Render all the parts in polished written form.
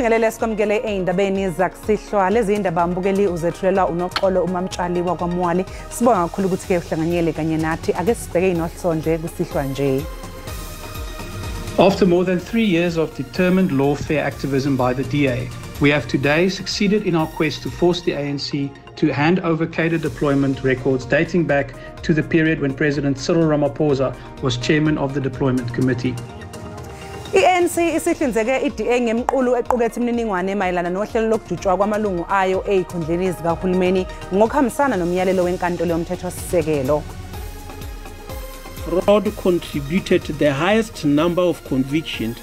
Sikubingelele sikwamukele ey'ndabeni zakusihlwa. Lezi indaba mbukeli uzethulelwa uNoxolo uMamtshali wakwaMwali. Sibonga kakhulu ukuthi-ke uhlanganyele kanye nathi. Ake sibheke inohlonje kusihlwa nje. After more than 3 years of determined lawfare activism by the DA, we have today succeeded in our quest to force the ANC to hand over cadre deployment records dating back to the period when President Cyril Ramaphosa was chairman of the deployment committee. I-ANC isihlinzeke i-DA ngemqulu equkethe imininingwane mayelana nohlelo lokujutshwa kwamalungu ayo ey'khundleni zikahulumeni ngokuhambisana nomyalelo wenkantolo yomthethosisekelo. Fraud contributed the highest number of convictions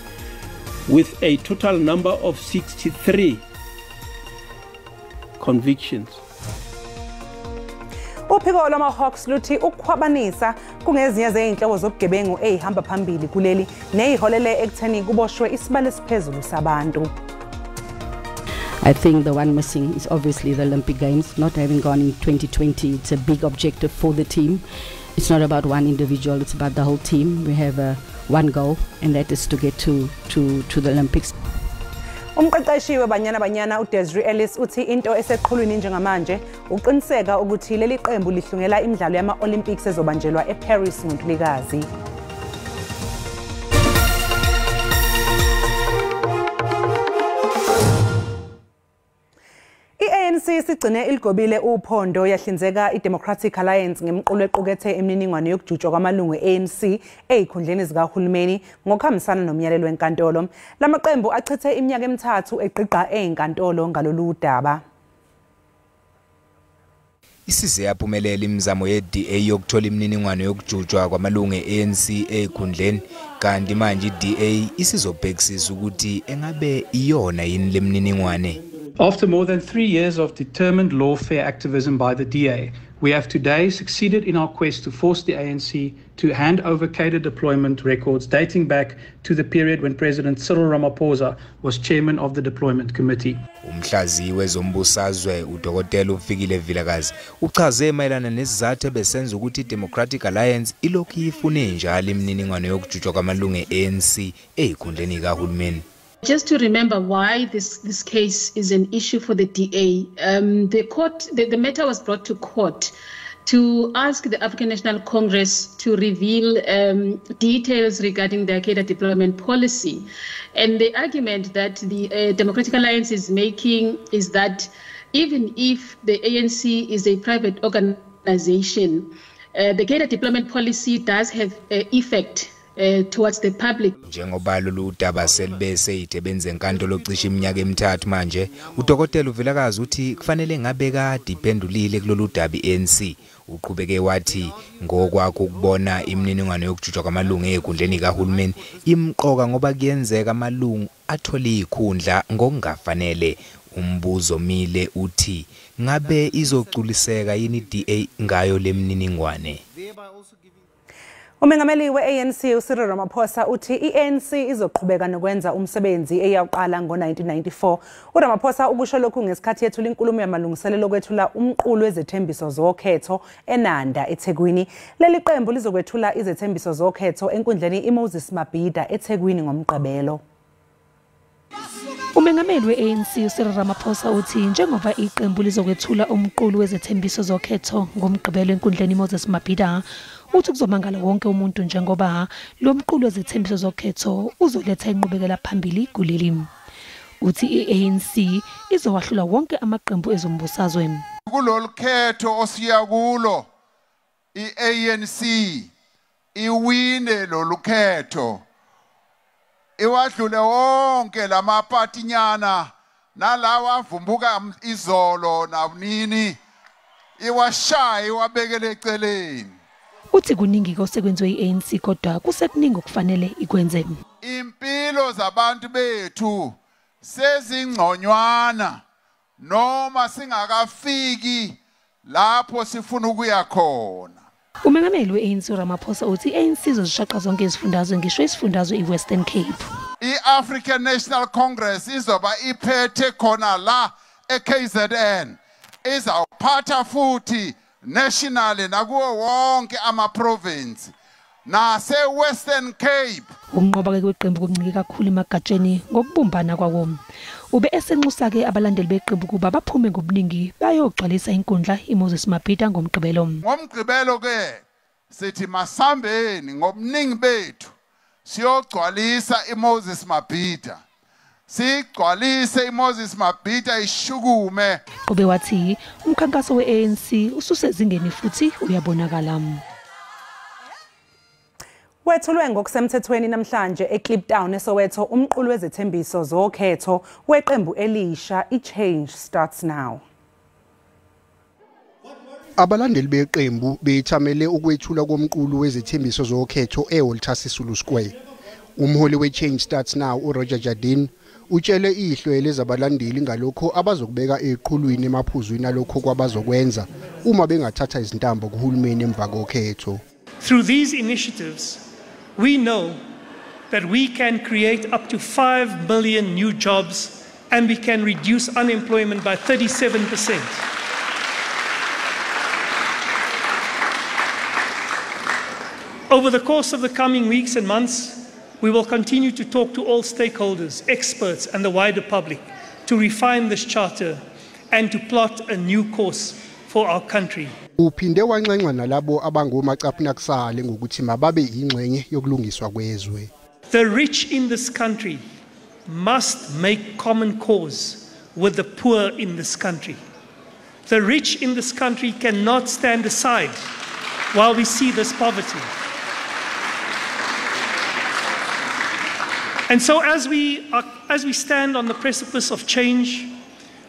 with a total number of 63 convictions. Uphiko lwama-Hawks luthi ukukhwabanisa kungezinye zey'nhlobo zobugebengu ey'hamba phambili kuleli ney'holele ekutheni kuboshwe isibalo esiphezulu sabantu. I think the one missing is obviously the Olympic Games. Not having gone in 2020, it's a big objective for the team. It's not about one individual, it's about the whole team. We have one goal, and that is to get to the Olympics. Umqeqeshi weBanyana Banyana uDesiree Ellis uthi into eseqhulwini njengamanje uqiniseka ukuthi leli qembu lihlungela imidlalo yama-Olympics ezobanjelwa eParis ngoNtulikazi. I-ANC sigcine iligobile uphondo yahlinzeka i-Democratic Alliance ngemqulu equkethe imininingwane yokujutshwa kwamalungu e-ANC ey'khundleni zikahulumeni ngokuhambisana nomyalelo wenkantolo. Lamaqembu achithe iminyaka emithathu egqigqa ey'nkantolo ngalolu daba. Isize yaphumelela imizamo ye-DA yokuthola imininingwane yokujutshwa kwamalungu e-ANC ey'khundleni, kanti manje i-DA isizobhekisisa ukuthi engabe iyona yini le mininingwane. After more than 3 years of determined lawfare activism by the DA, we have today succeeded in our quest to force the ANC to hand over cadre deployment records dating back to the period when President Cyril Ramaphosa was chairman of the deployment committee. Umhlaziyi wezombusazwe uDokotela uFikile Vilakazi uchaze mayelana nesizathu ebesenza ukuthi iDemocratic Alliance ilokhu ifune njalo imininingwane yokujutshwa kwamalungu e-ANC ey'khundleni kahulumeni. Just to remember why this case is an issue for the DA, the matter was brought to court to ask the African National Congress to reveal details regarding their cadre deployment policy. And the argument that the Democratic Alliance is making is that even if the ANC is a private organization, the cadre deployment policy does have effect towards the public. Njengoba lolu daba selibese ithebeni enkantolo cishe iminyaka emithathu manje, uDokotela uVilakazi uthi kufanele ngabe kade iphendulile kulolu daba i-ANC. Uqhubeke wathi ngokwakho ukubona imininingwane yokujutshwa kwamalungu ey'khundleni kahulumeni imqoka ngoba kuyenzeka amalungu athole ikhundla ngokungafanele. Umbuzo mile uthi ngabe izogculiseka yini i-DA ngayo le mininingwane? Umengameli we-ANC uCyril Ramaphosa uthi i-ANC izoqhubeka nokwenza umsebenzi eyawuqala ngo-1994. uRamaphosa ukusho lokhu ngesikhathi yethula inkulumo yamalungiselelo okwethula umqulu wezethembiso zokhetho eNanda eThekwini. Leli qembu lizokwethula izethembiso zokhetho enkundleni iMoses Mabhida eThekwini ngoMgqibelo. Umengameli we-ANC uCyril Ramaphosa uthi njengoba iqembu lizokwethula umqulu wezethembiso zokhetho ngoMgqibelo enkundleni iMoses Mabhida, uthi kuzomangala wonke umuntu njengoba lo mqulu wezethembiso zokhetho uzoletha inqubekela phambili kuleli. Uthi i-ANC izowahlula wonke amaqembu ezombusazwe. Kulolu khetho osiya kulo i-ANC iwine lolu khetho, iwadlule wonke lamapatinyana nalawa avumbuka izolo nabunini, iwashaye iwabekele eceleni. Uthi kuningi osekwenziwe i-ANC kodwa kusekuningi okufanele ikwenze. Impilo zabantu bethu sezingconywana noma singakafiki lapho sifuna ukuya khona. Umengameli we-ANC uRamaphosa uthi i-ANC izozishaqa zonke izifundazwe ngisho isifundazwe i-Western Cape. I-African National Congress izoba iphethe khona la e-KZN, izawuphatha futhi nationally nakuwo wonke ama-province. nase Western Cape. Ukunqoba kweqembu kuncike kakhulu emagatsheni ngokubumbana kwawo. Ube esenxusa-ke abalandeli beqembu kuba baphume ngobuningi bayogcwalisa inkundla iMoses Mabhida ngoMgqibelo. NgoMgqibelo ke sithi masambeni ngobuningi bethu siyogcwalisa iMoses Mabhida. Sigcwalise iMoses Mabhida ishukume. Ube wathi umkhankaso we-ANC ususezingeni futhi uyabonakala. Wethulwe ngokusemthethweni namhlanje eKliptown eSoweto umqulu wezethembiso zokhetho weqembu elisha iChange Starts Now. Abalandeli beqembu beyithamele ukwethulwa komqulu wezethembiso zokhetho eWalter Sisulu Square. Umholi weChange Starts Now uRoger Jardine utshele ihlwele zabalandeli ngalokho abazokubeka eqhulwini emaphuzwini alokho kwabazokwenza uma bengathatha izintambo kuhulumeni emva kokhetho. Through these initiatives, we know that we can create up to 5 million new jobs and we can reduce unemployment by 37%. Over the course of the coming weeks and months, we will continue to talk to all stakeholders, experts, and the wider public to refine this charter and to plot a new course for our country. Uphinde wanxenxa nalabo abangomacaphuna kusale ngokuthi mababe ingxenye yokulungiswa kwezwe. The rich in this country must make common cause with the poor in this country. The rich in this country cannot stand aside while we see this poverty. And so as we stand on the precipice of change,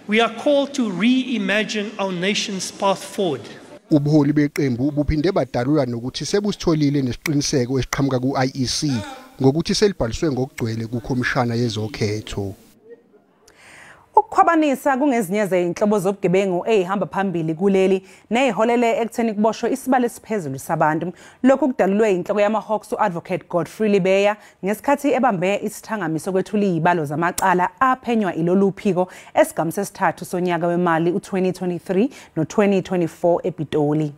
we are called to reimagine our nation's path forward. Ubuholi beqembu buphinde badalula nokuthi sebusitholile nesiqiniseko esiqhamuka ku-IEC ngokuthi selibhaliswe ngokugcwele kukhomishana yezokhetho. Ukukhwabanisa kungezinye zezinhlobo zobugebengu ezihamba phambili kuleli neziholele ekutheni kuboshwe isibalo esiphezulu sabantu. Lokhu kudalulwe inhloko yama-Hawks u-Advocate Godfrey Lebeya ngesikhathi ebambe isithangami sokwethula izibalo zamacala aphenywa ilolu phiko esigamu sesithathu sonyaka wemali u-2023 no-2024 ePitoli.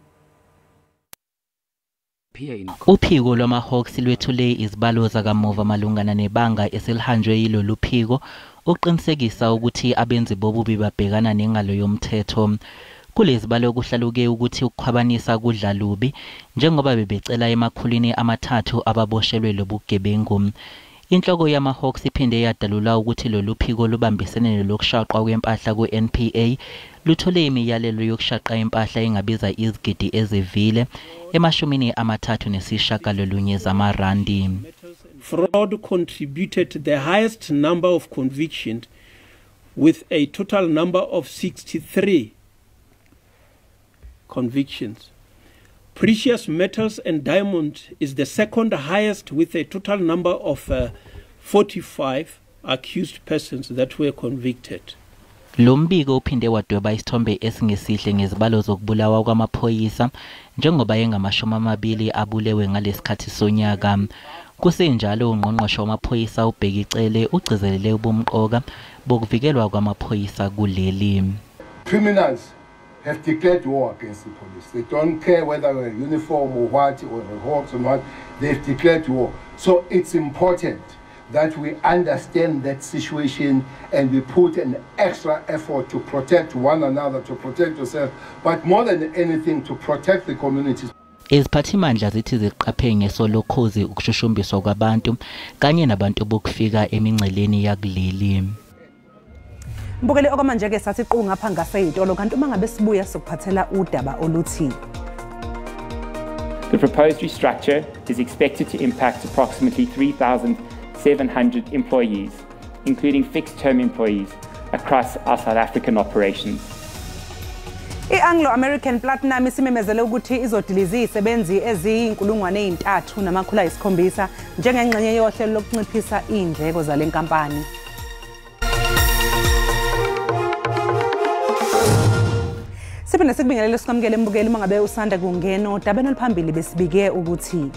Uphiko lwama-Hawks lwethule izibalo zakamuva malungana nebanga eselihanjwe yilolu phiko uqinisekisa ukuthi abenzi bobubi babhekana nengalo yomthetho. Kulezibalo kuhlaluke ukuthi ukukhwabanisa kudla lubi njengoba bebecela 300 ababoshelwe lobugebengu. Inhloko yama-Hawks iphinde yadalula ukuthi lolu phiko lubambisene nolokushaqwa kwempahla ku-NPA luthole imiyalelo yokushaqa impahla engabiza izigidi ezivile e-39 zamarandi. Fraud contributed the highest number of convictions with a total number of 63 convictions. Precious metals and diamond is the second highest with a total number of 45 accused persons that were convicted. Lo mbiko uphinde wadweba isithombe esingesihle ngezibalo zokubulawa kwamaphoyisa njengoba engama-20 abulewe ngalesikhathi sonyaka. Kusenjalo ungqongqoshe wamaphoyisa uBheki Cele ugcizelele ubumqoka bokuvikelwa kwamaphoyisa kuleli. Criminals have declared war against the police. They don't care whether we're uniform or what, or the Hawks or not. They've declared war. So it's important that we understand that situation and we put an extra effort to protect one another, to protect yourself, but more than anything, to protect the communities. Iziphathimandla zithi ziqaphe ngeso lokhozi ukushushumbiswa kwabantu kanye nabantu bokufika emingceleni yakuleli. Mbukeli okwamanje ke sathi qu ngapha ngaseyitolo kanti uma ngabe sibuya sokuphathela udaba oluthi. The proposed restructure is expected to impact approximately 3,700 employees, including fixed-term employees across our South African operations. I-Anglo American Platinum isimemezele ukuthi izodiliza izisebenzi eziyi-3700 njengengxenye yohlelo lokunciphisa indleko zale nkampani. Siphinde sikubingelele sikwamukele mbukeli uma ngabe usanda kungena odabeni oluphambili besibike ukuthi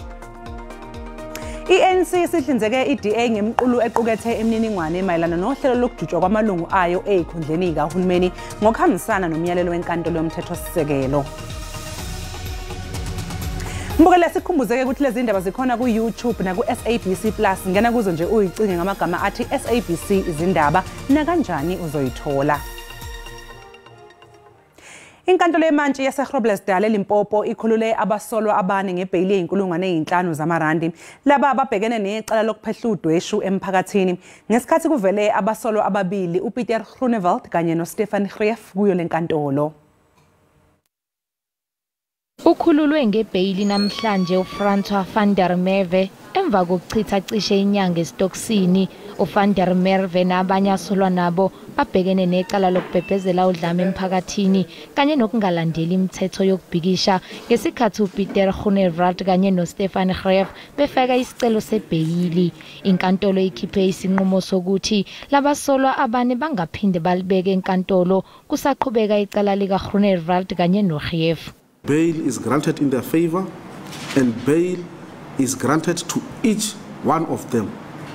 i-ANC isihlinzeke i-DA ngemqulu equkethe imininingwane mayelana nohlelo lokujutshwa kwamalungu ayo ezikhundleni zikahulumeni ngokuhambisana nomyalelo wenkantolo yomthethosisekelo. Mbukeli Mbukele, sikhumbuzeke ukuthi lezi ndaba zikhona ku-YouTube naku-SABC Plus. Ngena kuzo nje uyicinge ngamagama athi SABC izindaba, nakanjani uzoyithola. Inkantolo yemantshi yaseGroblersdal eLimpopo ikhulule abasolwa abane ngebheyili ye-5,000 zamarandi. Laba ababhekene necala lokuphehla udweshu emphakathini. Ngesikhathi kuvele abasolwa ababili, uPieter Groenewald kanye noStefan Greef, kuyo lenkantolo. Ukhululwe ngebheyili namhlanje uFrancois van der Merwe emva kokuchitha cishe inyanga esitokisini. UVan der Merwe nabanye asolwa nabo babhekene necala lokubhebhezela udlame emphakathini kanye nokungalandeli imithetho yokubhikisha ngesikhathi uPieter Groenewald kanye noStefan Greef befaka isicelo sebheyili. Inkantolo ikhiphe isinqumo sokuthi labasolwa abane bangaphinde balibeke enkantolo kusaqhubeka icala likaGroenewald kanye noGreef. Bail is granted in their favor, and bail is granted to each one of them.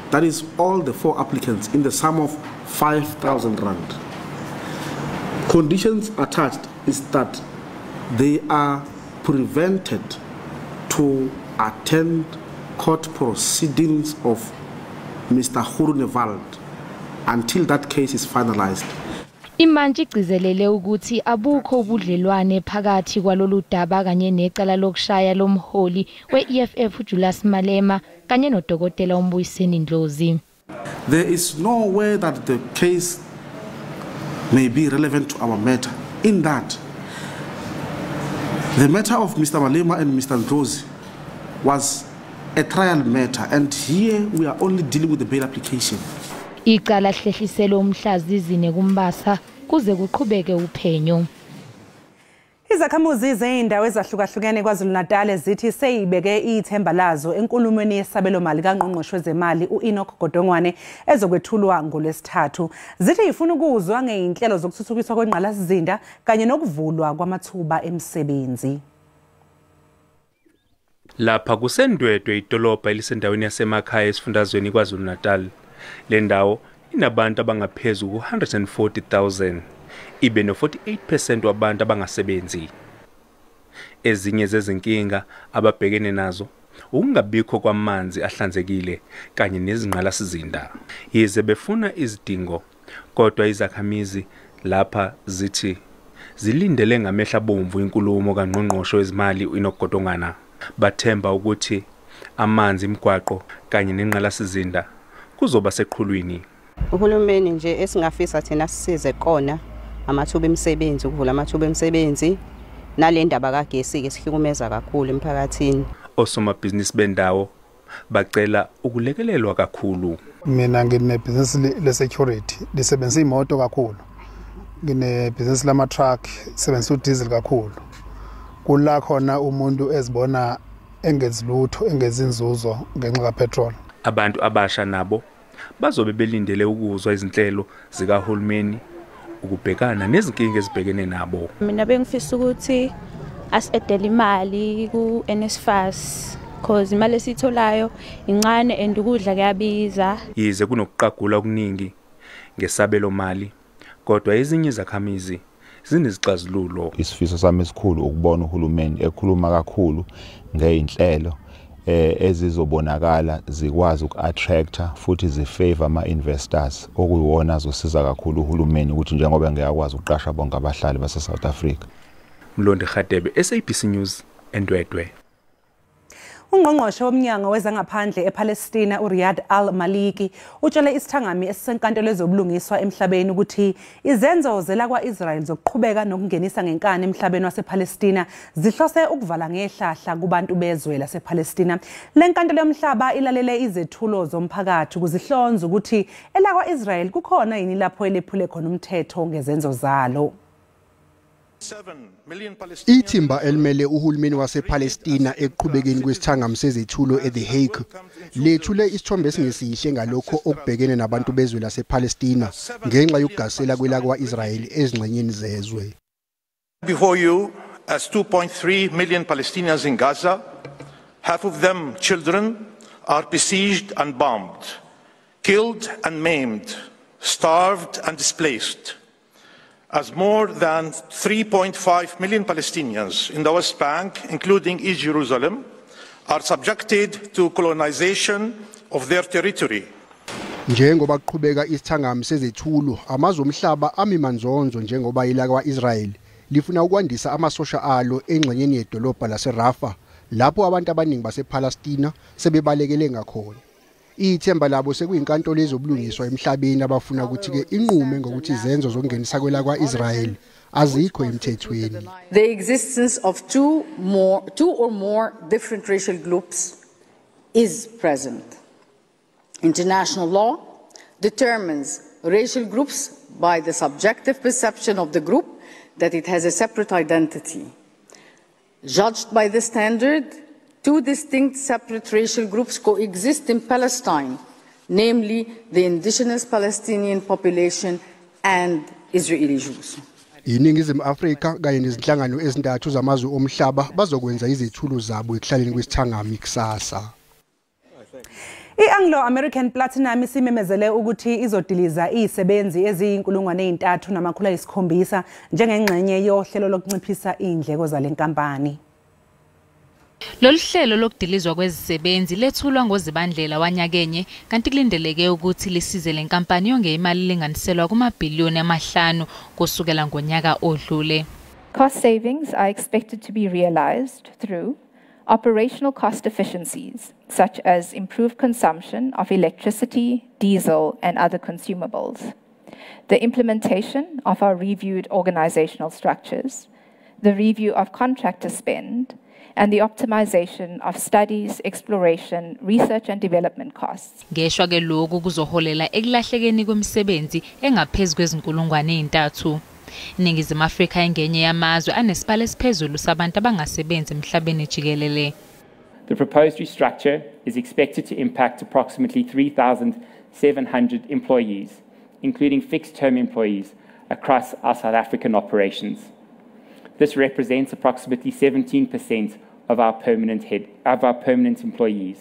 That is all the 4 applicants in the sum of 5,000 rand. Conditions attached is that they are prevented to attend court proceedings of Mr. Groenewald until that case is finalized. Imantshi igcizelele ukuthi abukho ubudlelwane phakathi kwalolu daba kanye necala lokushaya lomholi we-EFF uJulius Malema kanye nodokotela uMbuyiseni Ndlozi. There is no way that the case may be relevant to our matter, in that the matter of Mr. Malema and Mr. Ndlozi was a trial matter, and here we are only dealing with the bail application. Icala hlehliselwe umhla zizine kuMbasa kuze kuqhubeke uphenyo. Izakhamuzi zezindawo ezahlukahlukene KwaZulu-Natal zithi seyibeke ithemba lazo enkulumweni yesabelomali kaNgqongqoshe wezemali u-Enoch Godongwane ezokwethulwa ngoLwesithathu. Zithi ifuna ukuzwa ngeyinhlelo zokuthuthukiswa kwengqalasizinda kanye nokuvulwa kwamathuba emisebenzi. Lapha kuseNdwedwe, idolobha elisendaweni yasemakhaya esifundazweni KwaZulu-Natal. Le ndawo inabantu abangaphezu ku-140,000, ibe no-48% wabantu abangasebenzi. Ezinye zezinkinga ababhekene nazo ukungabikho kwamanzi ahlanzekile kanye nezingqalasizinda. Yize befuna izidingo, kodwa izakhamizi lapha zithi zilindele ngamehlo abomvu inkulumo kaNgqongqoshe wezimali u-Enoch Godongwana. Bathemba ukuthi amanzi, imigwaqo kanye nengqalasizinda kuzoba seqhulwini. Uhulumeni nje esingafisa thina sisize kona amathuba emisebenzi, ukuvula amathuba emisebenzi, nale ndaba kagesi ke sihlukumeza kakhulu emphakathini. Osomabhizinisi bendawo bacela ukulekelelwa kakhulu. Mina nginebhizinisi le-security, lisebenzisa imoto kakhulu. Nginebhizinisi lama-truck, sebenzisa udiesel kakhulu. Kula khona umuntu ezibona engenzi lutho, engenzi inzuzo ngenxa kapetrol. Abantu abasha nabo bazobe belindele ukuzwa izinhlelo zikahulumeni ukubhekana nezinkinga ezibhekene nabo. Mina bengifisa ukuthi asi-addele imali ku-NSFAS, cause imali esiyitholayo incane and ukudla kuyabiza. Yize kunokuqagula okuningi ngesabelo mali, kodwa ezinye izakhamizi zinezixazululo. Isifiso sami esikhulu ukubona uhulumeni ekhuluma kakhulu ngeyinhlelo ezizobonakala zikwazi uku-attracta futhi zifavor ama-investors, okuyiwona azosiza kakhulu uhulumeni ukuthi njengoba ngiyakwazi ukuqasha bonke abahlali base-South Africa. Mlondi Khatebe, SABC News, eNdwedwe. Ungqongqoshe womnyango wezangaphandle ePalestina uRiyad Al-Maliki utshele isithangami esisenkantolo ezobulungiswa emhlabeni ukuthi izenzo zelakwa-Israel zokuqhubeka nokungenisa ngenkani emhlabeni wasePalestina zihlose ukuvala ngehlahla kubantu bezwe lasePalestina. Le nkantolo yomhlaba ilalele izethulo zomphakathi ukuzihlonza ukuthi elakwa-Israel kukhona yini lapho elephule khona umthetho ngezenzo zalo. Ithimba elimele uhulumeni wasePalestina ekuqhubekeni kwesithangami sezethulo eThe Hague lethule isithombe esingesihle ngalokho okubhekene nabantu bezwe lasePalestina ngenxa yokugasela kwelakwa-Israel ezingxenyeni zezwe. Before you as 2.3 million Palestinians in Gaza, half of them children, are besieged and bombed, killed and maimed, starved and displaced. As more than 3.5 million Palestinians in the West Bank, including East Jerusalem, are subjected to colonization of their territory. Njengoba kuqhubeka isithangami sezethulo, amazwe omhlaba ami manzonzo njengoba ilakwa-Israel lifuna ukwandisa amasosha alo engxenyeni yedolobha laseRafah, lapho abantu abaningi basePalestina sebebalekele ngakhona. Ithemba labo sekuyinkantolo yezobulungiswa emhlabeni abafuna ukuthi ke inqume ngokuthi izenzo zokungenisa kwelakwa-Israel azikho emthethweni. The existence of two or more different racial groups is present. International law determines racial groups by the subjective perception of the group that it has a separate identity. Judged by the standard, two distinct separate racial groups coexist in Palestine, namely the indigenous Palestinian population and Israeli Jews. INingizimu Afrika kanye nezinhlangano ezintathu zamazwe omhlaba bazokwenza izethulo zabo ekuhlaleni kwesithangami kusasa. I-Anglo American Platinum isimemezele ukuthi izodiliza izisebenzi eziyi-3700 njengengxenye yohlelo lokunciphisa indleko zale nkampani. Lolu hlelo lokudilizwa kwezisebenzi lethulwa ngoZibandlela wanyakenye, kanti kulindeleke ukuthi lisize le nkampani yonge imali elinganiselwa kumabhiliyoni ama-5 kusukela ngonyaka odlule. Cost savings are expected to be realized through operational cost efficiencies, such as improved consumption of electricity, diesel, and other consumables, the implementation of our reviewed organizational structures, the review of contractor spend, and the optimization of studies, exploration, research and development costs. Ngeshwa ke lokhu kuzoholela ekulahlekeni kwemisebenzi engaphezu kwezinkulungwane ezintathu. INingizimu Afrika ingenye yamazwe anesibalo esiphezulu sabantu abangasebenzi emhlabeni jikelele. The proposed restructure is expected to impact approximately 3,700 employees, including fixed-term employees, across our South African operations. This represents approximately 17% of our permanent employees.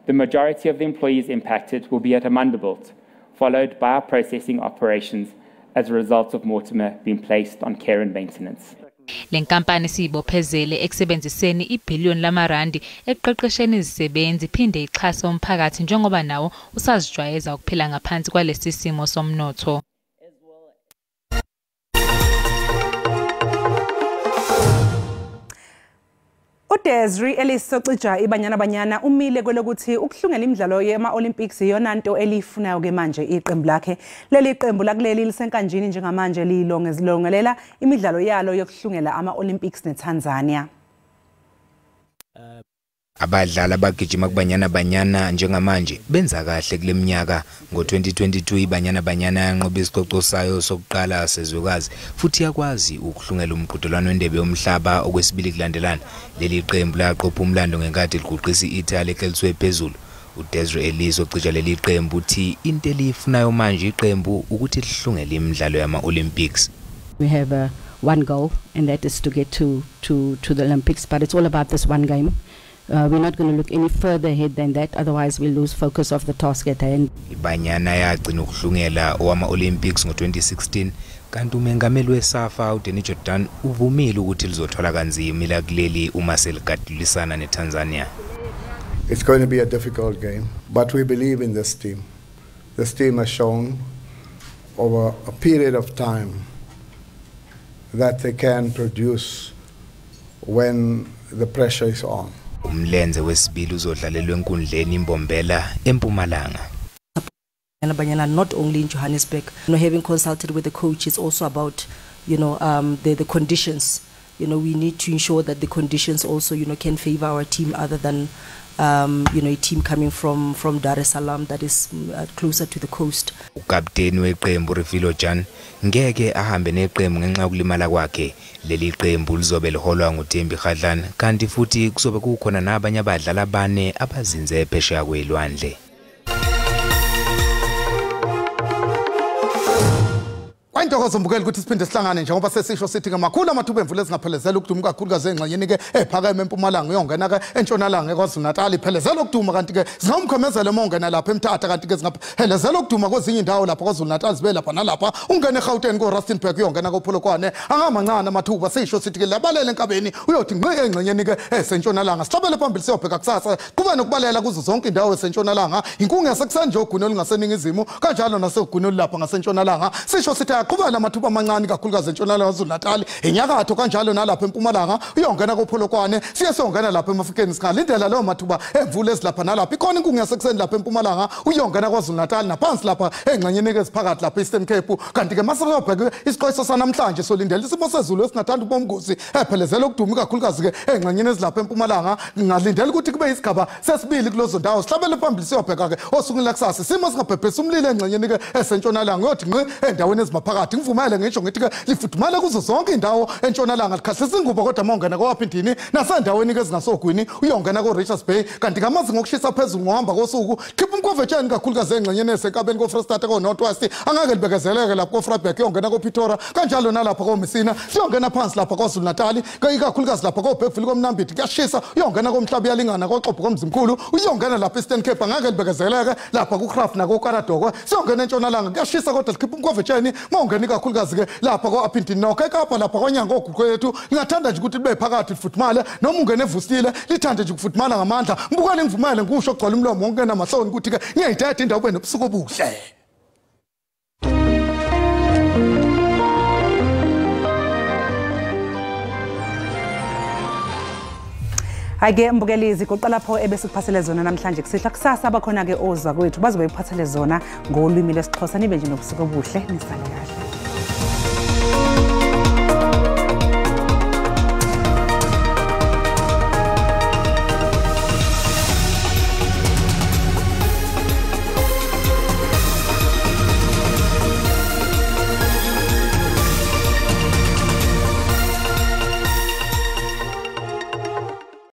The majority of the employees impacted will be at Amandelbult, followed by our processing operations as a result of Mortimer being placed on care and maintenance. Le nkampani siyibophezele ekusebenziseni ibhiliyoni lamarandi ekuqeqesheni izisebenzi, iphinde ixhase umphakathi njengoba nawo usazijwayeza ukuphila ngaphansi kwalesi simo somnotho. UDesiree Ellis ocija iBanyana Banyana umile kwelokuthi ukuhlungela imidlalo yema-Olympics iyona nto eliyifunayo ke manje iqembu lakhe. Leli qembu lakuleli lisenkanjini njengamanje lilongelela imidlalo yalo yokuhlungela ama-Olympics neTanzania. Abadlali abagijima kuBanyana Banyana njengamanje benza kahle kule minyaka. Ngo-2022 iBanyana Banyana yanqoba isicoco sayo sokuqala sezwekazi futhi yakwazi ukuhlungela umqhudelwano wendebe yomhlaba okwesibili kulandelana. Leli qembu laqopha umlando ngenkathi liguqisa i-Italy ekleliswe phezulu. UDesiree Ellis ocija leli qembu uthi into eliyifunayo manje iqembu ukuthi lihlungele imidlalo yama-Olympics. We have one goal, and that is to get to the Olympics, but it's all about this one game. We're not going to look any further ahead than that, otherwise we'll lose focus of the task at hand. IBanyana yagcina ukuhlungela owama-Olympics ngo-2016, kanti umengameli weSAFA uDanny Jordaan uvumile ukuthi lizothola kanzima elakuleli uma seligadulisana neTanzania. It's going to be a difficult game, but we believe in this team. This team has shown over a period of time that they can produce when the pressure is on. Umlenze wesibili uzodlalelwa enkundleni iMbombela eMpumalanga. Banyana, not only in Johannesburg. Having consulted with the coach, it's also about the conditions. We need to ensure that the conditions also can favor our team other than a team coming from Dar es Salaam that is closer to the coast. Ukapteni weqembu Refiloe Jane ngeke ahambe neqembu ngenxa yokulimala kwakhe. Leli qembu lizobe liholwa nguThembi Kgatlana, kanti futhi kuzobe kukhona nabanye abadlali abane abazinze phesheya kwelwandle. Kwento Kuyintokozo mbukeli ukuthi siphinde sihlangane njengoba sesisho sithi ke makhulu amathuba emvula ezingaphelezela ukuduma kakhulukazi engxenyeni ke ephakeme empumalanga uyongena ke entshonalanga eKwaZulu Natal iphelezela ukuduma kanti ke zingawumkhomezela uma ungena lapha eMthatha kanti ke zingaphelezela ukuduma kwezinye indawo lapha KwaZulu Natal zibe lapha nalapha ungene eGauteng ko Rustenburg uyongena koPolokwane angamancane amathuba sisho sithi ke labalele enkabeni uyothi ngqi engxenyeni ke esentshonalanga. Sihlabele phambili siyobheka kusasa kube nokubalela kuzo zonke indawo esentshonalanga inkungu yasekuseni nje ogwini olungaseningizimu kanjalo nasegwini olulapha ngasentshonalanga sisho sithi aqhubela amathuba amancane kakhulukazi entshonalanga KwaZulu Natal inyakatho kanjalo nalapha empumalanga uyongena koPolokwane siye siyongena lapha emafikeni singalindela leyo mathuba emvula ezilapha nalapha ikhona inkungu yasekuseni lapha empumalanga uyongena KwaZulu Natal naphansi lapha engxenyeni eziphakathi lapha Eastern Cape kanti ke masizobheka isixwayiso sanamhlanje solindela isimo sezulu esingathanda ubomgosi ephelezela ukuduma kakhulukazi ke engxenyeni ezilapha empumalanga ngingalindela ukuthi kube isigaba sesibili kulezo ndawo. Sihlabele phambili siyobheka ke osukwini lakusasa isimo singabhebhesa umlilo engxenyeni ke esentshonalanga uyothi ngqi endaweni ezimaphakathi ngivumele ngisho ngithi ke lifudumala kuzo zonke indawo entshonalanga likhahlisa ingubo kodwa mawungena kwaphindini nasendaweni ke ezingasogwini uyongena ko Richards Bay kanti ngamazinga okushisa phezulu ngohamba kosuku khipha umkhovetsheni kakhulukazi engxenyeni esenkabeni ko-Frostata ko-North West angeke libekezeleke lapho ko-Vryburg uyongena ko-Pretoria kanjalo nalapha ko-Messina siyongena phansi lapha KwaZulu Natal ikakhulukazi lapha ko-Bergville koMnambithi kuyashisa uyongena koMhlaba uyalingana koXobho koMzimkhulu uyongena lapha Eastern Cape angeke libekezeleke lapha ku-Craft nako-Karadokwe siyongena entshonalanga kuyashisa kodwa likhipha umkhovetsheni mawungena ikakhulukazi ke lapha ko-Upington nokho eKapa lapha konyanga oguqwethu ngingathanda nje ukuthi libe phakathi lifudumale noma ungene evusile lithande nje ukufudumala ngamandla mbukane ngivumele ngikusho okugcwala umlomo wonke namahloni ukuthi ke ngiyayideda indawo ube nobusuku obuhle. Hhayi-ke mbukeli zigoqa lapho ebesikuphathele zona namhlanje kusihlwa kusasa abakhona-ke ozakwethu bazobe bephathele zona ngolwimi lwesiXhosa nibe nje nobusuku obuhle nisale kahle.